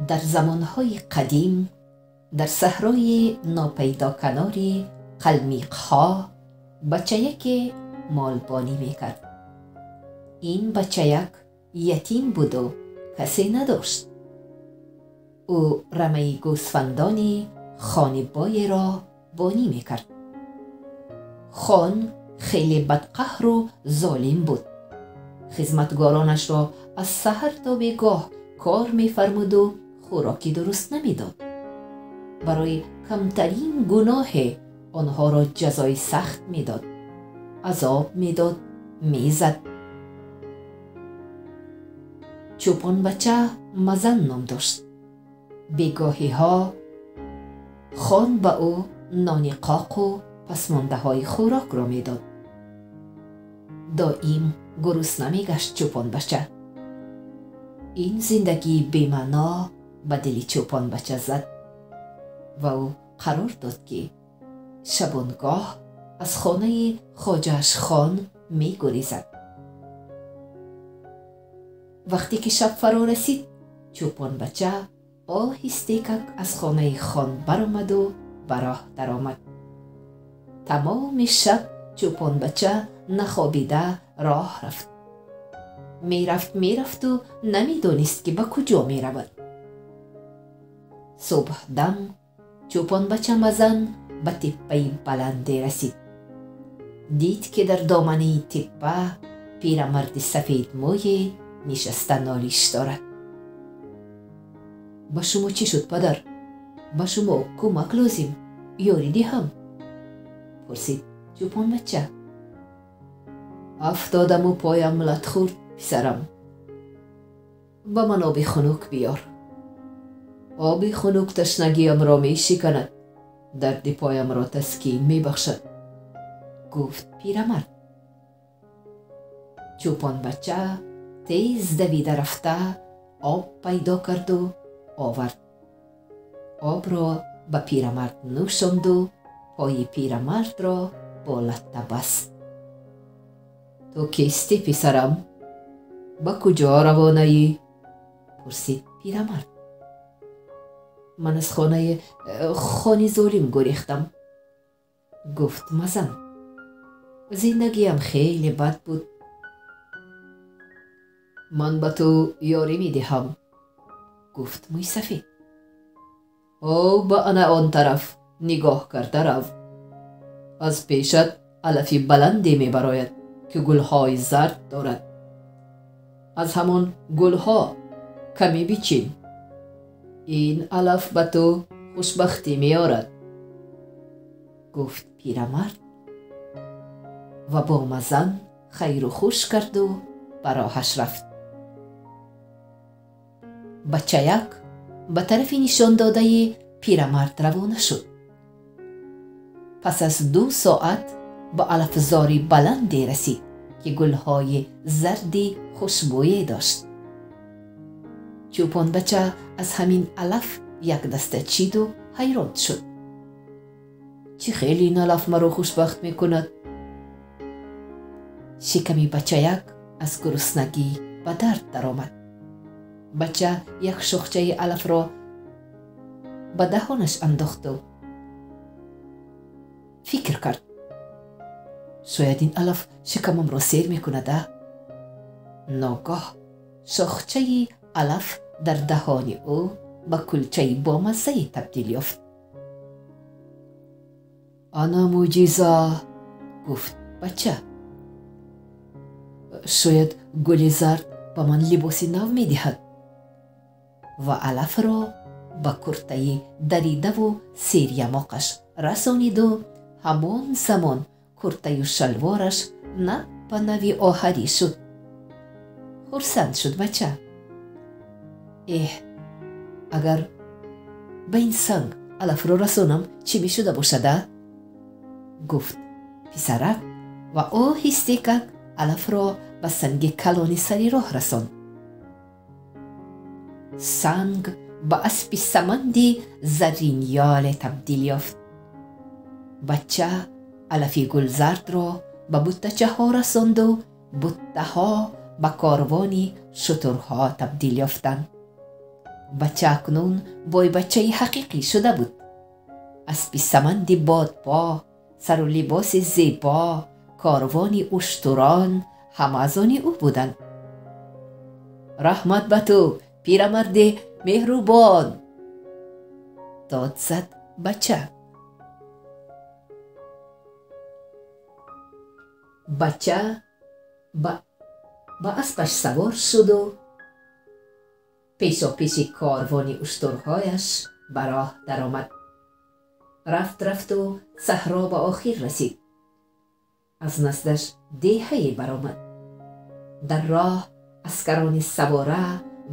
Дар замонҳои қадим, дар саҳрои нопайдоканори қалмиқҳо бачаяке молбонӣ мекард. Ин бачаяк ятим буду касе надошт. Ӯ рамаи гӯсфандони хони боеро бонӣ мекард. Хон хеле бадқаҳру золим буд. Хизматгоронашро аз саҳар то бегоҳ кор мефармуду хӯроки дуруст намедод. Барои камтарин гуноҳе онҳоро ҷазои сахт медод, азоб медод, мезад. Чӯпонбача Мазан ном дошт. Бегоҳиҳо хон ба ӯ нони қоқу пасмондаҳои хӯрокро медод. Доим гурусна мегашт чӯпонбача. Ин зиндагии бемаъно ба дили чӯпонбача зад ва ӯ қарор дод, ки шабонгоҳ аз хонаи хоҷааш хон мегурезад. Вақте ки шаб фаро расид, чӯпонбача оҳистекак аз хонаи хон баромаду ба роҳ даромад. Тамоми шаб чӯпонбача нахобида роҳ рафт. Мерафт, мерафту намедонист, ки ба куҷо меравад. Субҳдам чӯпонбача Мазан ба теппаи баланде расид. Дид, ки дар доманаи теппа пирамарди сафедмӯе нишаста нолиш дорад. Ба шумо чӣ шуд, падар? Ба шумо кӯмак лозим? Ёрӣ диҳам? Пурсид чӯпонбача. Афтодаму поям лат хӯрд, писарам. Ба ман оби хунук биёр. Оби хунук ташнагиамро мешиканад, дарди поямро таскин мебахшад, гуфт пирамард. Чӯпонбача тез давида рафта об пайдо карду овард. Обро ба пирамард нӯшонду пои пирамардро бо латта баст. Ту кистӣ, писарам? Ба куҷо равонаӣ? Пурсид пирамард. Ман аз хонаи хони золим гурехтам, гуфт Мазан. Зиндагиам хеле бад буд. Ман ба ту ёрӣ медиҳам, гуфт мӯйсафед. Ҳо, ба ана он тараф нигоҳ карда рав. Аз пешат алафи баланде мебарояд, ки гулҳои зард дорад. Аз ҳамон гулҳо каме бичин. Ин алаф ба ту хушбахтӣ меорад, гуфт пирамард ва бо Мазан хайру хуш карду ба роҳаш рафт. Бачаяк ба тарафи нишондодаи пирамард равона шуд. Пас аз 2 соат ба алафзори баланде расид, ки гулҳои зарди хушбӯе дошт. Чӯпонбача аз ҳамин алаф як даста чиду ҳайрон шуд. Чӣ хеле ин алаф маро хушбахт мекунад? Шиками бачаяк аз гуруснагӣ ба дард даромад. Бача як шохчаи алафро ба даҳонаш андохту фикр кард: шояд ин алаф шикамамро сер мекунад, а? Ногоҳ шохчаи алаф дар даҳони ӯ ба кулчаи бомаззае табдил ёфт. Ана мӯъҷиза, гуфт бача. Шояд гули зард ба ман либоси нав медиҳад. Ва алафро ба куртаи даридаву серямоқаш расониду ҳамон замон куртаю шалвораш на ба нави оҳарӣ шуд. Хурсанд шуд бача. Эҳ, агар ба ин санг алафро расонам, чӣ мешуда бошада? Гуфт писарак ва оҳистекак алафро ба санги калони сари роҳ расонд. Санг ба аспи саманди зарринёле табдил ёфт. Бача алафи гулзардро ба буттачаҳо расонду буттаҳо ба корвони шутурҳо табдил ёфтанд. Бача акнун бойбачаи ҳақиқӣ шуда буд. Аспи саманди бодпо, сару либоси зебо, корвони уштурон ҳама аз они ӯ буданд. Раҳмат ба ту, пирамарди меҳрубон, дод зад бача. Бача ба аспаш савор шуду пешопеши корвони уштурҳояш ба роҳ даромад. Рафт рафту саҳро ба охир расид. Аз наздаш деҳае баромад. Дар роҳ аскарони савора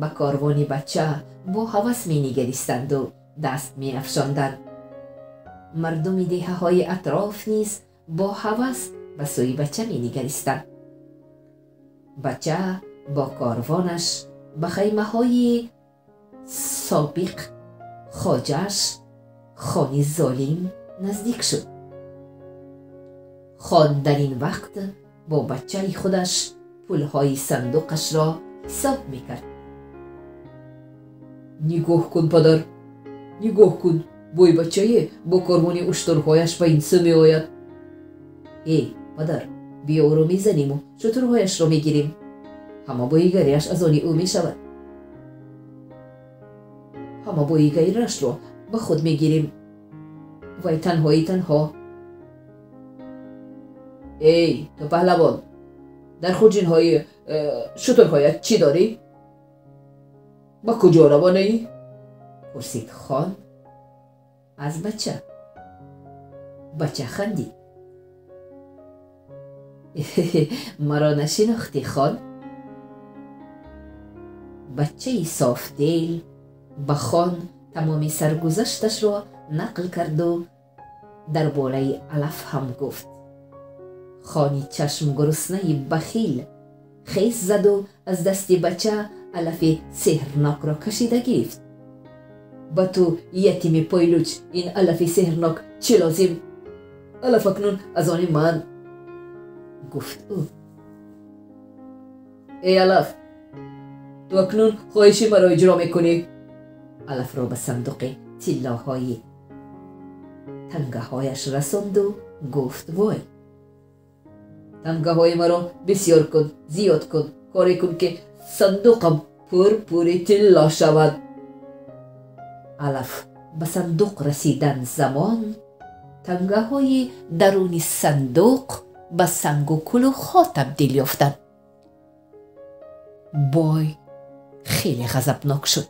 ба корвони бача бо ҳавас менигаристанду даст меафшонданд. Мардуми деҳаҳои атроф низ бо ҳавас ба сӯи бача менигаристанд. Бача бо корвонаш ба хаймаҳои собиқ хоҷааш хони золим наздик шуд. Хон дар ин вақт бо бачаи худаш пулҳои сандуқашро ҳисоб мекард. Нигоҳ кун, падар, нигоҳ кун, бойбачае бо корвони уштурҳояш ба ин сӯ меояд. Эй, падар, биё ӯро мезаниму шутурҳояшро мегирем. Ҳама боигариаш аз они ӯ мешавад. Ҳама боигарашро ба худ мегирем. Вай танҳои танҳо. Эй, ту паҳлавон, дар хурҷинҳои шутурҳоят чӣ дорӣ? Ба куҷо равонаӣ? Пурсид хон аз бача. Бача хандид. Маро нашинохтӣ, хон? Бачаи софдил ба хон тамоми саргузашташро нақл карду дар бораи алаф ҳам гуфт. Хони чашмгуруснаи бахил хез заду аз дасти бача алафи сеҳрнокро кашида гирифт. Ба ту, ятими пойлуч, ин алафи сеҳрнок чӣ лозим? Алаф акнун аз они ман, гуфт ӯ. Эй алаф, ту акнун хоҳиши маро иҷро мекунӣ. Алафро ба сандуқи тиллоҳои тангаҳояш расонду гуфт: вой, тангаҳои маро бисёр кун, зиёд кун, коре кун ки сандуқам пурпури тилло шавад. Алаф ба сандуқ расидан замон тангаҳои даруни сандуқ ба сангу кулухҳо табдил ёфтанд. Бой хеле ғазабнок шуд.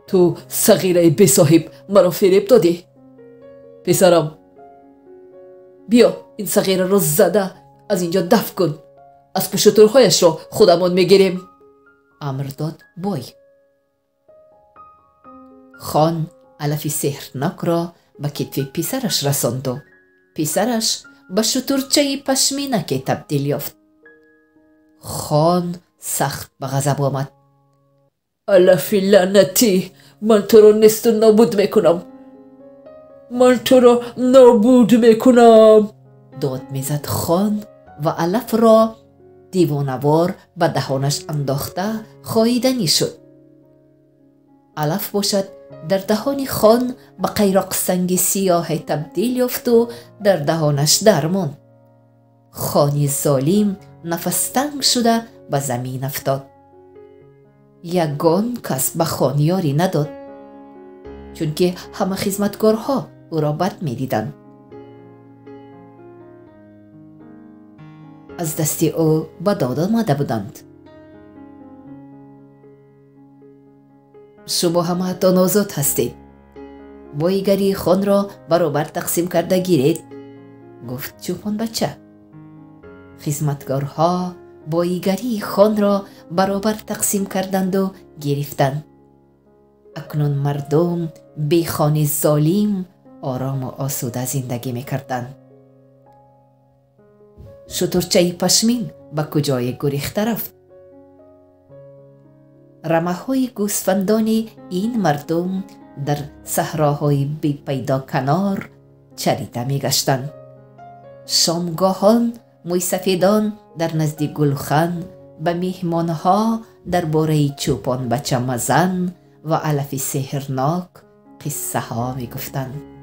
Ту сағираи бесоҳиб маро фиреб додӣ. Писарам, биё ин сағираро зада аз инҷо дафт кун. Аспу шутурҳояшро худамон мегирем, амр дод бой. Хон алафи сеҳрнокро ба китфи писараш расонду писараш ба шутурчаи пашминаке табдил ёфт. Хон сахт ба ғазаб омад. Алафи лаънатӣ, ман туро несту нобуд мекунам, ман туро нобуд мекунам, дод мезад хон ва алафро девонавор ба даҳонаш андохта хоиданӣ шуд. Алаф бошад дар даҳони хон ба қайроқсанги сиёҳе табдил ёфту дар даҳонаш дармонд. Хони золим нафастанг шуда ба замин афтод. Ягон кас ба хон ёрӣ надод, чунки ҳама хизматкорҳо ӯро бад медиданд. Аз дасти ӯ ба дод омада буданд. Шумо ҳамаатон озод ҳастед. Боигарии хонро баробар тақсим карда гиред, гуфт чӯпонбача. Хизматкорҳо боигарии хонро баробар тақсим карданду гирифтанд. Акнун мардум бе хони золим орому осуда зиндагӣ мекарданд. Шутурчаи пашмин ба куҷое гурехта рафт? Рамаҳои гӯсфандони ин мардум дар саҳроҳои бепайдоканор чарида мегаштанд. Шомгоҳон мӯйсафедон дар назди гулхан ба меҳмонҳо дар бораи чӯпонбача мазан Ва алафи сеҳрнок қиссаҳо мегуфтанд.